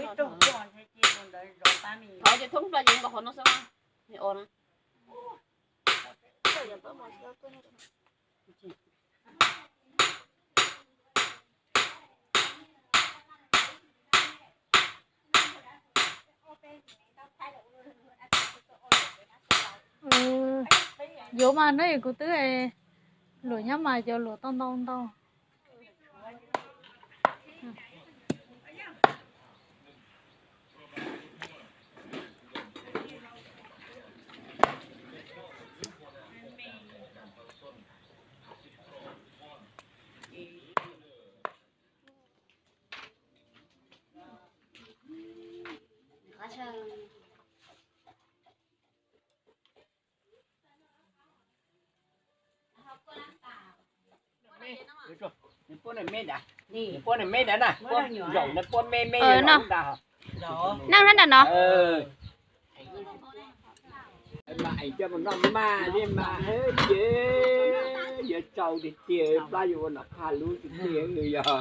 Thov ces thoob plaws ces nkaus qhov no xwb. Yuav mas no kuv twb luam nyob mas cov luam tau ntau ntau. Nws puab nws me dab, nws puab nws me dab na, puab zaum nws puab me me no. Neej nyob nram no. Mas eem coj mus noj maj li mas, ces yuav tsau tiag tiag, plab yuav ua nom qha lub tiag tiag yog.